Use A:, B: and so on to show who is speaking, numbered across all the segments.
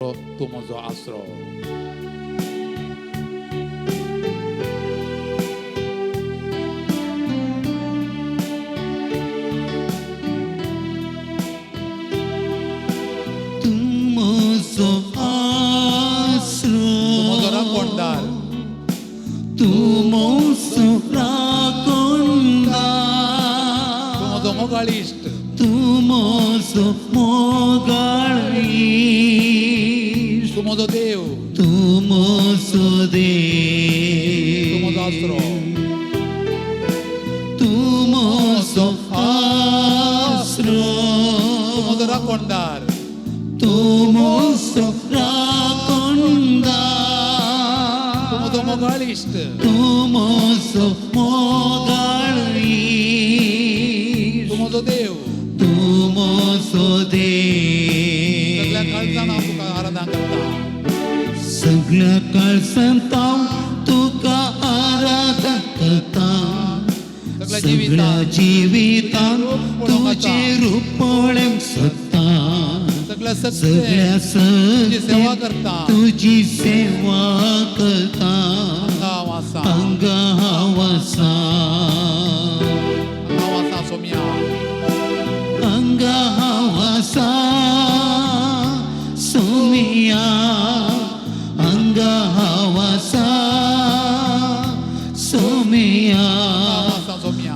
A: तूं म्हजो आसरो.
B: तूं म्हजो आसरो,
A: तूं म्हजो राखणदार,
B: तूं म्हजो राखणदार,
A: तूं म्हजो मोगाळ इश्ट,
B: तूं म्हजो मोगाळ इश्ट,
A: तूं म्हजो देव,
B: तूं म्हजो देव,
A: तूं म्हजो आसरो,
B: तूं म्हजो आसरो,
A: तूं म्हजो राखणदार,
B: तूं म्हजो राखणदार,
A: तूं म्हजो मोगाळ इश्ट,
B: तूं म्हजो मोगाळ इश्ट,
A: तूं म्हजो देव.
B: तूं म्हजो देव.
A: सगळ्या काळजान हांव तुका आराधना करता.
B: सगळ्या काळजांत हांव तुका आराधना करता.
A: सगळ्या
B: सगळ्या
A: जिवितान
B: जिवितान तुजें रूप पळोवंक सोदता.
A: सगळ्या
B: सगळ्या
A: सगळे तुजी सेवा
B: सगळ्या
A: करता.
B: तुजी सेवा करता.
A: हांगा हांव आसा,
B: हांगा हांव आसा,
A: हांगा हांव आसा सोम्या,
B: हांगा हांव आसा सोमिया, हांगा हांव आसा सोमिया,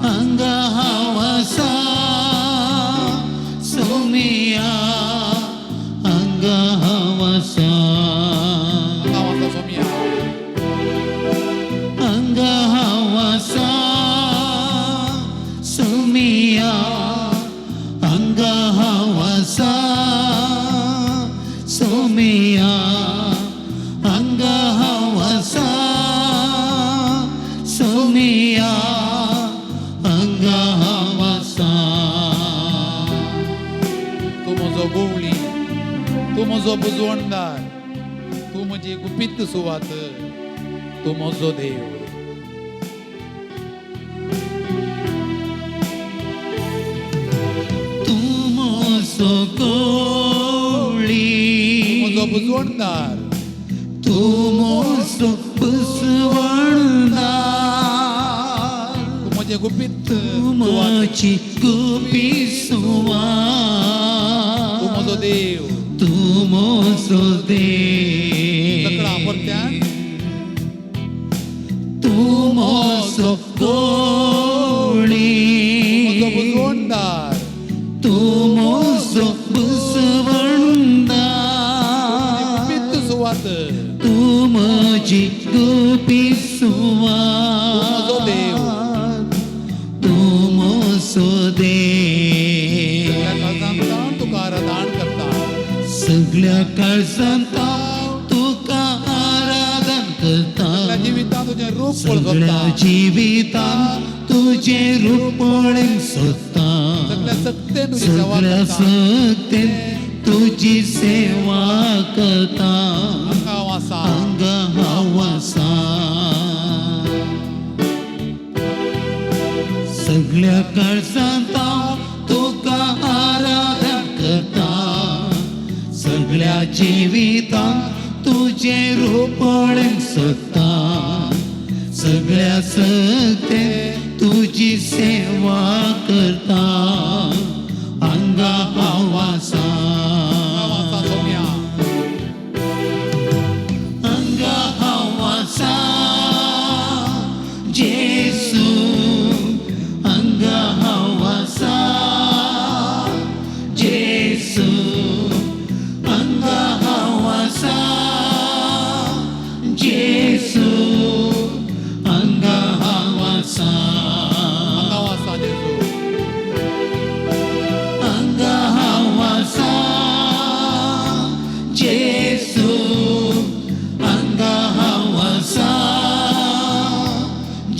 A: हांगा हांव आसा सोम्या,
B: हांगा हांव आसा सोमिया, हांगा हांव आसा,
A: हांगा हांव आसा सोम्या,
B: हांगा हांव आसा सोमिया, हांगा हांव आसा सोमिया, हांगा हांव आसा सोमिया, हांगा हांव आसा.
A: तूं म्हजो गोवळी, तूं म्हजो बुजवणदार, तूं म्हजी गुपीत सुवात, तूं म्हजो देव.
B: तूं म्हजो गोवळी,
A: तूं म्हजो बुजवणदार,
B: तूं म्हजो बुजवणदार,
A: तूं म्हजें गुपीत
B: तूं
A: सुवात,
B: म्हजी गुपीत सुवात,
A: तूं म्हजो देव.
B: तूं म्हजो देव.
A: सगळ्या परत्यान
B: तूं म्हजो गोवळी,
A: तूं म्हजो बुजवणदार,
B: तूं म्हजो बुजवणदार,
A: गुपीत सुवात,
B: तूं म्हजी गुपीत सुवात,
A: म्हजो देव.
B: तूं म्हजो देव.
A: सगळ्या काळजान ताण तुका आराधन करता.
B: सगळ्या काळजांत हांव तुका आराधन करता.
A: सगळ्या जिवितान तुजें रूप
B: सगळ्या
A: पळोवता.
B: जिवितान तुजें रूप पळोवंक सोदता.
A: सगळ्या सक्तेन तुजी सेवा
B: सगळ्या
A: करता.
B: सक्तेन तुजी सेवा करता.
A: हांगा हांव आसा,
B: हांगा हांव आसा. सगळ्या काळजांत हांव तुका आराधन करता. सगळ्या जिवितान तुजें रूप पळोवंक सोदता. सगळ्या सक्तेन तुजी सेवा करता. हांगा हांव आसा,
A: हांगा हांव आसा सोम्या,
B: हांगा हांव आसा जेसू, हांगा हांव आसा जेसू, हांगा हांव आसा जेसू, हांगा हांव आसा,
A: हांगा हांव आसा जेजू,
B: हांगा हांव आसा जेसू, हांगा हांव आसा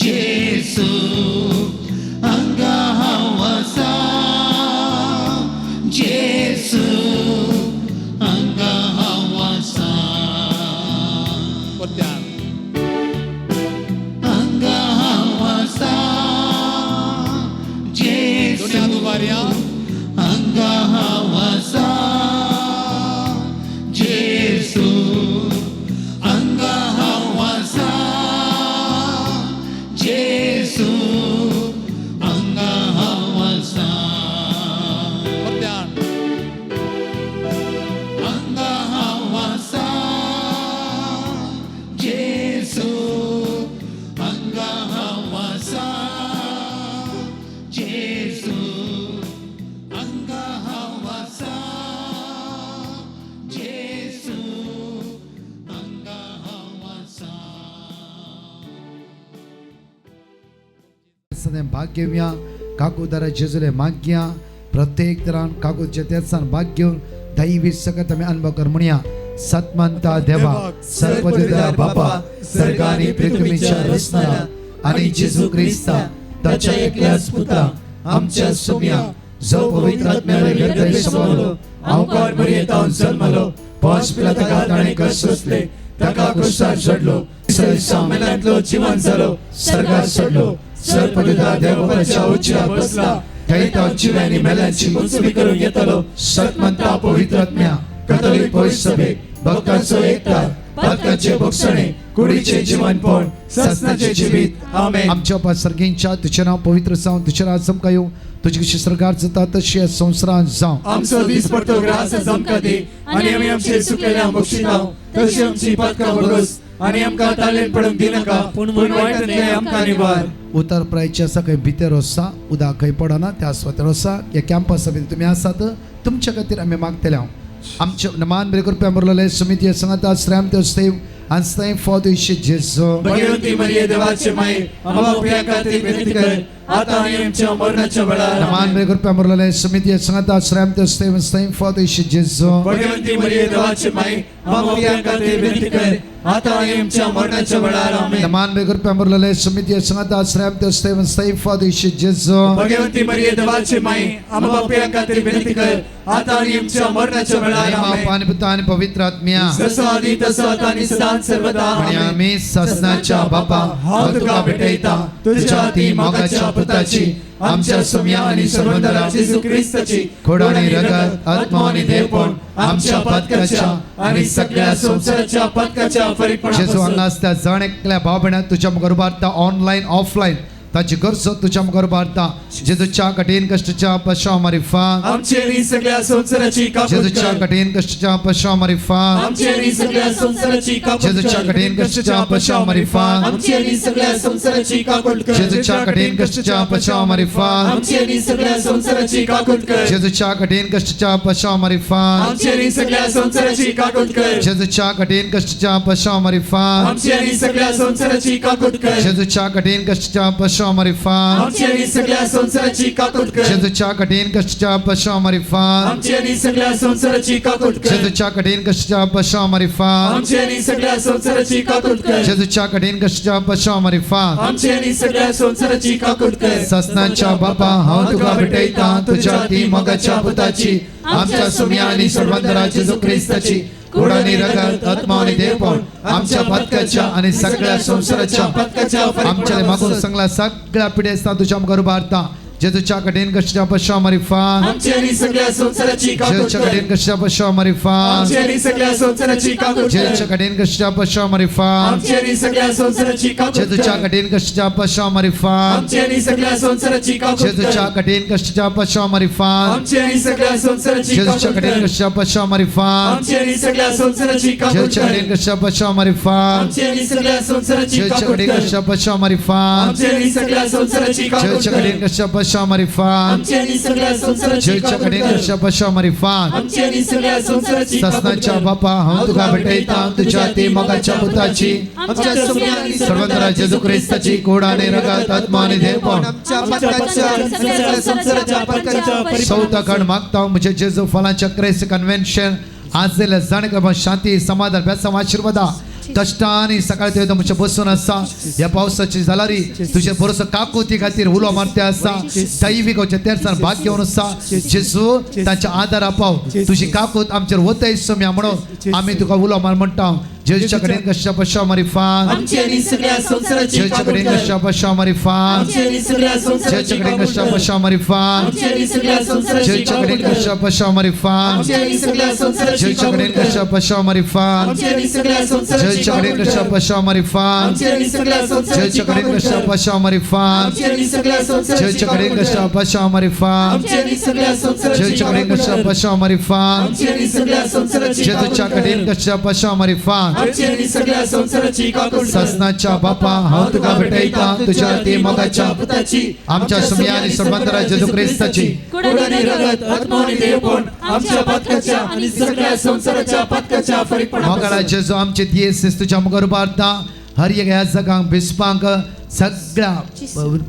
B: जेसू, हांगा हांव आसा जेसू,
C: तेर्सांत भाग घेवया. काकुदारा जेजूले मागया प्रत्येक तरान काकूच्या तेर्सान भाग घेवन दैवी सकत आमी अनुभव कर म्हणया. सतमंता देवा सर्वदिदा बापा सर्गानी पृथ्वीच्या रचणारा आणि जेजू क्रिस्ता ताच्या एकल्याच पुता आमच्या सोम्या जो पवित्र आत्म्याला गर्भे समावलो
B: अवकार मरियेतावन जल्मलो पांच पिलाताका ताणें कश्ट सोंसले ताका क्रुसार चडलो मेल्यांतलो जिवन जालो सर्गार चडलो सर्पदिदा देवबाच्या उच्चार बसला थंय तो जिव्यांनी मेल्यांची मुंचवी करून येतलो.
C: सतमंता पवित्र आत्म्या
B: कथोलिक पवित्र सभेक भक्तांचो एकता पातकांचे भोगसणे कुडीचे जीवनपण ससनाचे जिवीत. आमेन.
C: आमच्या बापा सर्गींच्या तुझें नांव पवित्र जावं, तुझें राज आमकां येवं, तुजी कशी सरकार जाता तशी ह्या संवसारांत जावं.
B: आमचो दीस पडतो ग्रास आमकां दी आनी आमी आमचे चुकलेल्या बक्षिताव तशी आमची पातकां भोगस आनी आमकां तालेन पडूंक दिनाका पूण वायटांतलें आमकां निवार.
C: उतर प्रायचे आसा खंय भितर आसा उदक खंय पडना त्या सुवातेर आसा. ह्या कॅम्पसा भितर तुमी आसात तुमच्या खातीर आमी मागतले हांव. आमचे मान बरे कृपया मुरलेले समिती सांगता श्राम देव आनी फॉद जेजू.
B: भगवती मरिये देवाचे माई आम्हा पाप्यां खातीर विनंती कर आता आनी आमच्या मरणाच्या वेळार.
C: मान बरे कृपया मुरलेले समिती सांगता श्राम देव फॉद जेजू.
B: भगवती मरिये देवाचे माई आम्हा पाप्यां खातीर विनंती कर आता आनी आमच्या मरणाच्या वेळार. आमेन.
C: मान बरे कृपया मुरलेले समिती सांगता श्राम देव फॉद जेजू.
B: भगवती मरिये देवाचे माई आम्हा पाप्यां खातीर विनंती कर आता आनी आमच्या मरणाच्या वेळार. आमेन.
C: पाणी पुता आणि पवित्र आत्म्या
B: जसो आदी तसो आता आनी सदां सर्वदा.
C: आणि
B: आमेन.
C: आम्ही ससनाच्या बापा
B: हांव तुका भेटयता तुझ्या ती मोगाच्या पुताची आमच्या सुम्या आनी सर्वंदरा जेजू क्रिस्ताची
C: खोड आणि रगत आत्मा आणि देवपण
B: आमच्या पातकाच्या आणि सगळ्या संवसाराच्या पातकाच्या
C: जेजू
B: फरीकपणापासून
C: हांगा आसता जण एकल्या भाव भयणाक तुझ्या मुखार उबारता ऑनलायन ऑफलायन ताची गरज तुझ्या मुखार उबारता. जेजूच्या कठीण कष्टाच्या पश्चाव मारिफा
B: आमची आणि सगळ्या संवसाराची काकूत
C: जेजूच्या
B: कर.
C: कठीण कष्टाच्या पश्चाव मारिफा
B: आमची आणि सगळ्या संवसाराची काकूत
C: जेजूच्या
B: कर.
C: कठीण कष्टाच्या पश्चाव मारिफा
B: आमची आणि सगळ्या संवसाराची काकूत कर.
C: जेजूच्या कठीण कष्टाच्या पश्चाव मारिफा
B: आमची आणि सगळ्या संवसाराची काकूत कर.
C: जेजूच्या कठीण कष्टाच्या पश्चाव मारिफा
B: आमची आणि सगळ्या संवसाराची काकूत कर.
C: जेजूच्या कठीण कष्टाच्या पश्चाव मारिफा
B: आमची आणि सगळ्या संवसाराची काकूत कर.
C: जेजूच्या कठीण कष्टाच्या पश्चाव मारिफा
B: आमची आणि सगळ्या संवसाराची काकूत कर.
C: जेजूच्या कठीण कष्टाच्या पश्चाव मारिफा
B: आमची आणि सगळ्या संवसाराची काकूत कर.
C: जेजूच्या कठीण कष्टाच्या पश्चाव मारिफा
B: आमची आणि सगळ्या संवसाराची काकूत कर.
C: जेजूच्या कठीण कष्टाच्या पश्चाव मारिफा
B: आमची आणि सगळ्या संवसाराची काकूत कर.
C: ससनाच्या बापा हांव तुका भेटयता तुझ्या ती मोगाच्या पुताची आमच्या सुम्या आणि सर्वंदरा जेजू क्रिस्ताची गोड आणि रगत आत्मा आणि देवपण आमच्या पातकाच्या आणि सगळ्या संसाराच्या
B: पातकाच्या
C: आमच्या मागून सांगला सगळ्या पिढ्या तुझ्या मुखार उबारता. जेजूच्या कठीण कष्टाच्या पश्चाव मारिफा
B: आमची आणि सगळ्या संवसाराची काकूत
C: जेजूच्या
B: कर.
C: कठीण कष्टाच्या पश्चाव मारिफा
B: आमची आणि सगळ्या संवसाराची काकूत कर.
C: जेजूच्या कठीण कष्टाच्या पश्चाव मारिफा
B: आमची आणि सगळ्या संवसाराची काकूत
C: जेजूच्या
B: कर.
C: कठीण कष्टाच्या पश्चाव मारिफा
B: आमची आणि सगळ्या संवसाराची काकूत
C: जेजूच्या
B: कर.
C: कठीण कष्टाच्या पश्चाव मारिफा
B: आमची आणि सगळ्या संवसाराची
C: जेजूच्या
B: काकूत
C: कठीण
B: कर.
C: कष्टाच्या पश्चाव मारिफा
B: आमची आणि सगळ्या संवसाराची काकूत
C: जेजूच्या
B: कर.
C: कठीण कष्टाच्या पश्चाव मारिफा
B: आमची आणि सगळ्या संवसाराची
C: जेजूच्या
B: काकूत
C: कठीण
B: कर.
C: कष्टाच्या पश्चाव मारिफा
B: आमची आणि सगळ्या संवसाराची काकूत
C: जेजूच्या
B: कर.
C: कठीण कष्टाच्या पश्चाव मारिफा
B: आमची आणि सगळ्या संवसाराची
C: जेजूच्या
B: काकूत
C: कठीण
B: कर.
C: कष्टाच्या पश्चाव मारिफा
B: आमची आणि सगळ्या संवसाराची काकूत
C: ससनाच्या
B: कर.
C: बापा हांव तुका भेटयता तुझ्या ती मोगाच्या पुताची
B: आमच्या सुम्या आणि
C: सर्वंतरा जेजू क्रिस्ताची कोड आणि रगत आत्मा आणि देवपण
B: आमच्या पातकाच्या आणि सगळ्या संवसाराच्या पातकाच्या
C: चौथा खंड मागता म्हणजे जेजू फलांच्या क्रेस कन्व्हेन्शन आज दिल्या जाण शांती समाधान बेसांव आशीर्वादा कष्टाने सकाळी ते तुमच्या बसून आसा ह्या पावसाची जालारी तुझे भरोसो काकुती खातीर उलो मारते आसा दैवीक तेरसान भाग घेवन आसा जेजू तांच्या आदारा पाव तुझी काकूत आमचेर वतय सम्या म्हणून आमी तुका उलो मार म्हणटा. जेजूच्या कडेन कश्या पश्या मारिफा
B: आमची आणि सगळ्या संवसाराची
C: जेजूच्या
B: काकूत
C: कडेन
B: कर.
C: कश्या पश्या मारिफा
B: आमची आणि सगळ्या संवसाराची
C: जेजूच्या कडेन
B: काकूत
C: कश्या
B: कर.
C: पश्या मारिफा
B: आमची आणि सगळ्या संवसाराची
C: जेजूच्या
B: काकूत
C: कडेन
B: कर.
C: कश्या पश्या मारिफा
B: आमची आणि सगळ्या संवसाराची
C: जेजूच्या
B: काकूत
C: कडेन
B: कर.
C: कश्या पश्या मारिफा
B: आमची आणि सगळ्या संवसाराची
C: जेजूच्या कडेन
B: काकूत
C: कश्या
B: कर.
C: पश्या मारिफा
B: आमची आणि सगळ्या संवसाराची
C: जेजूच्या कडेन
B: काकूत
C: कश्या
B: कर.
C: पश्या मारिफा
B: आमची आणि सगळ्या संवसाराची
C: जेजूच्या कडेन
B: काकूत
C: कश्या
B: कर.
C: पश्या मारिफा
B: आमची आणि सगळ्या संवसाराची
C: जेजूच्या कडेन
B: काकूत
C: कश्या
B: कर.
C: पश्या मारिफा
B: आमची आणि सगळ्या संवसाराची
C: जेजूच्या
B: काकूत
C: कडेन
B: कर.
C: कश्या पश्या मारिफा
B: आमची आणि सगळ्या संवसाराची काकूत कर.
C: ससनाच्या बापा हांव तुका भेटयता तुझ्या ती मोगाच्या
B: पुताची
C: आमच्या सुम्या आणि सर्वंतरा जेजू क्रिस्ताची
B: कोड आणि रगत आत्मा आणि देवपण आमच्या पातकाच्या आणि सगळ्या संवसाराच्या पातकाच्या फरीकपणापासून
C: मोगाळा जेजू आमचे दियेस तुझ्या मुखार उबारता हर एक ह्या जगांक बिस्पांक सगळ्या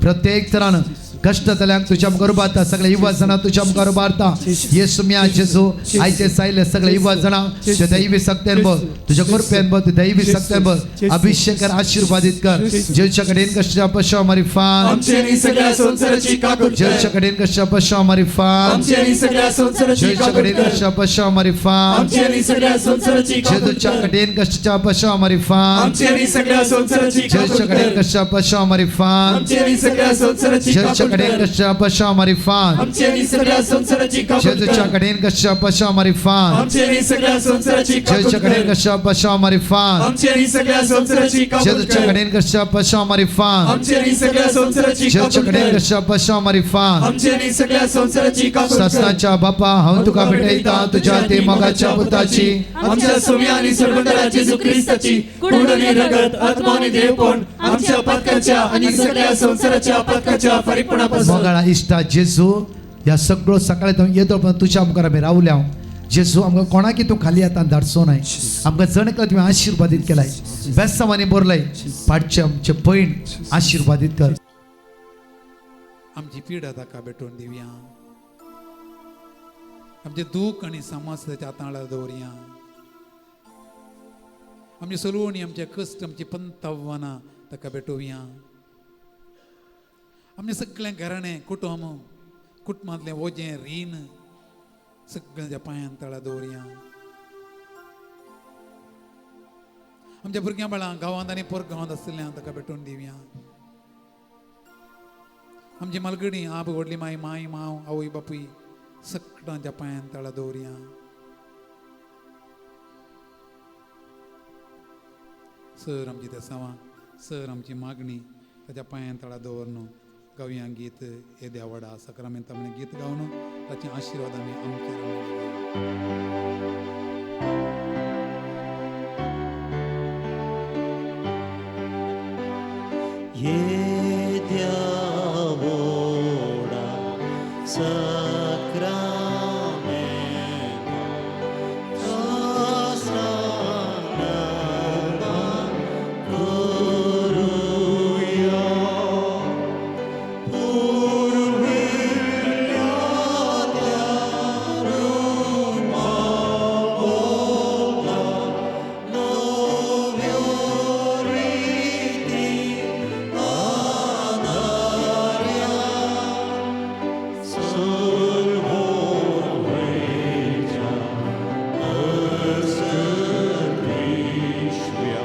C: प्रत्येक तरान कश्ट जाल्यांक तुज्या मुखार उबारता, सगळे युवा जाणां तुज्या मुखार उबारता. येसू म्या जेजू आयचे सायले सगळे युवा जाणां तुज्या दैवी सक्त्यान बघ, तुज्या कृपेन बघ, तुज्या दैवी सक्त्यान बघ, अभिषेक कर, आशीर्वादित कर. जेजूच्या कडेन कश्ट पशा मारिफान,
B: आमची आनी सगळ्या संवसाराची काकूट कर.
C: जेजूच्या कडेन कश्ट पशा मारिफान,
B: आमची आनी सगळ्या संवसाराची
C: जेजूच्या
B: काकूट
C: कडेन
B: कर.
C: कश्ट पशा मारिफान,
B: आमची आनी सगळ्या संवसाराची काकूट
C: जेजूच्या
B: कर.
C: कडेन कश्ट पशा मारिफान,
B: आमची आनी सगळ्या संवसाराची काकूट
C: जेजूच्या कडेन
B: कर.
C: कश्ट पशा मारिफान,
B: आमची आनी सगळ्या संवसाराची
C: जेजूच्या
B: काकूट
C: कडेन
B: कर.
C: कश्ट पशा मारिफान,
B: आमची आनी सगळ्या संवसाराची काकूट
C: जेजूच्या
B: कर.
C: कडेन कश्ट पशा मारिफान,
B: आमची आनी सगळ्या संवसाराची काकूट
C: जेजूच्या कडेन
B: कर.
C: कश्ट पशा मारिफान,
B: आमची आनी सगळ्या संवसाराची काकूट
C: जेजूच्या
B: कर.
C: कडेन कश्ट पशा मारिफान,
B: आमची आनी सगळ्या संवसाराची
C: जेजूच्या
B: काकूट
C: कडेन
B: कर.
C: कश्ट पशा मारिफान.
B: आमची आनी सगळ्या संवसाराची काकूट कर.
C: सस्नाच्या बापा, हांव तुका भेटयता तुझ्या ते मोगाच्या पुताची,
B: आमच्या सोम्या आणि सर्वंतरा जेजू ख्रिस्ताची कूड आणि रगत, आत्मा आणि देवपण आमच्या पातकाच्या आणि सगळ्या संवसाराच्या पातकाच्या फारीकपणापासून.
C: मोगाळा इश्टा जेजू, ह्या सगळो सकाळी तूं येदो पण तुज्या मुखार आमी रावल्या. जेजू, आमकां कोणाकी तूं खाली हातान धाडचो नाय. आमकां जण एकल्या तुवें आशिर्वादीत केलाय, बेसांवांनी बरलाय, पाडचे आमचे पयण आशिर्वादीत कर.
A: आमची पिडा ताका भेटोवन दिवया, आमचें दूख आनी समज ताच्या हाताळा दवरया, आमची सलवणी, आमचे कश्ट, आमची पंतव्वानां ताका भेटोवया. आमचें सगळें घराणें, कुटुंब, कुटुंबांतलें वजें, रीण सगळ्यांच्या पांयान तळा दवरया. आमच्या भुरग्यां बाळां गांवांत आनी परगांवांत आशिल्ल्यान ताका भेटोवन दिवया. आमची मालगडी, आप व्हडली माय, माय, माव, आवय, बापूय सगळ्यांच्या पांयान तळा दवरया. सर आमची देसावां, सर आमची मागणी ताच्या पांयान तळा दवर. गावया गीत येद्या वडा सक्रामेंत आमी गीत गावन ताचे आशिर्वाद आमी आमचेर.
D: येद्या वडा सक्रामेंता साष्टांग करुया, पुर्विल्ल्या त्या रुपाबोला नव्यो रिती आदार्या, सर्वोर्वेच्या अस्कत विश्व्या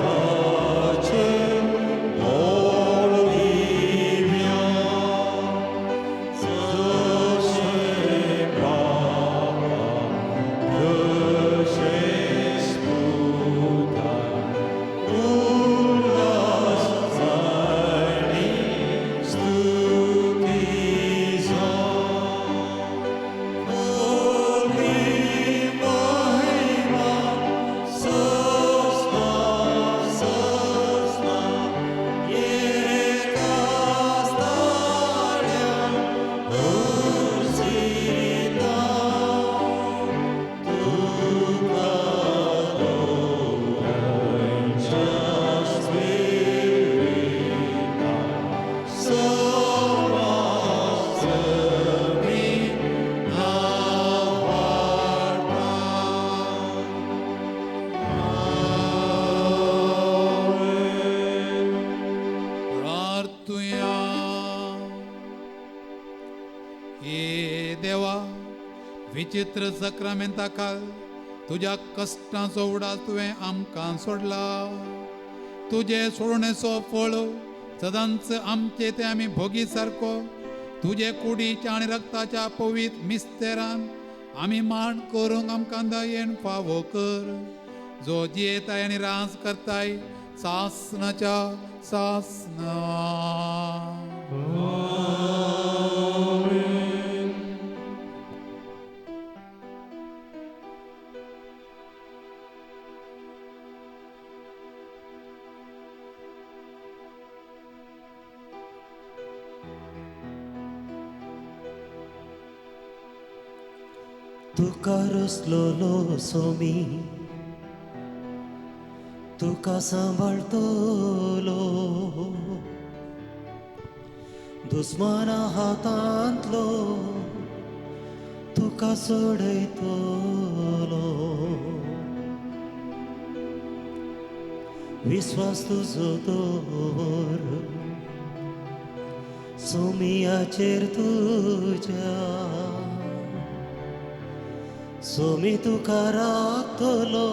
D: वाडपाचें बळ दिव्या, जशें बापा तशेंच पुता, उल्हास आनी स्तुती जावं. होली महिमा सस्ना सस्ना एका स्थान्या उर्सिता, तुका दोगांच्या स्पिरिता समासमी नावाडता.
A: प्रार्थुया. हे देवा, विचित्र सक्रामेंता काल तुज्या कश्टांचो उडास तुवें आमकां सोडला. तुजे सोडणेचो फळ सदांच आमचे ते आमी भोगी सारको तुजे कुडीच्या आनी रक्ताच्या पवीत मिस्तेरान आमी माण करूंक आमकां दयेन फावो कर, जो जियेताय आनी राज करताय सासनाच्या सासना.
D: तुका रसलोलो सोमी,
E: तुका सांबाळटलो दुस्माना हातांतलो तुका सोडयतलो विस्वास तुजो दवर सोमियाचेर तुज्या सोमी तुका राखतलो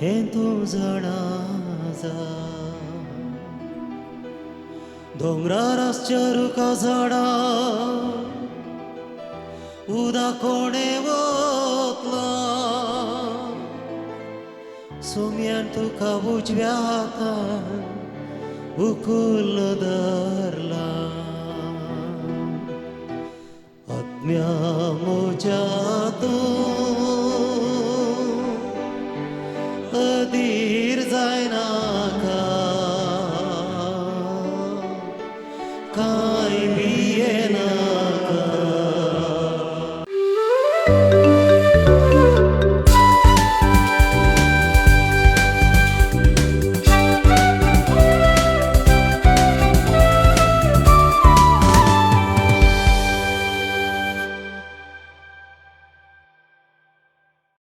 E: हें तूं जाणा जा दोंगरार आसच्या रुखा झाडां उदक कोणें वतलां सोम्यान तुका उजव्या हातान उकुल धरला आत्म्या म्हज्या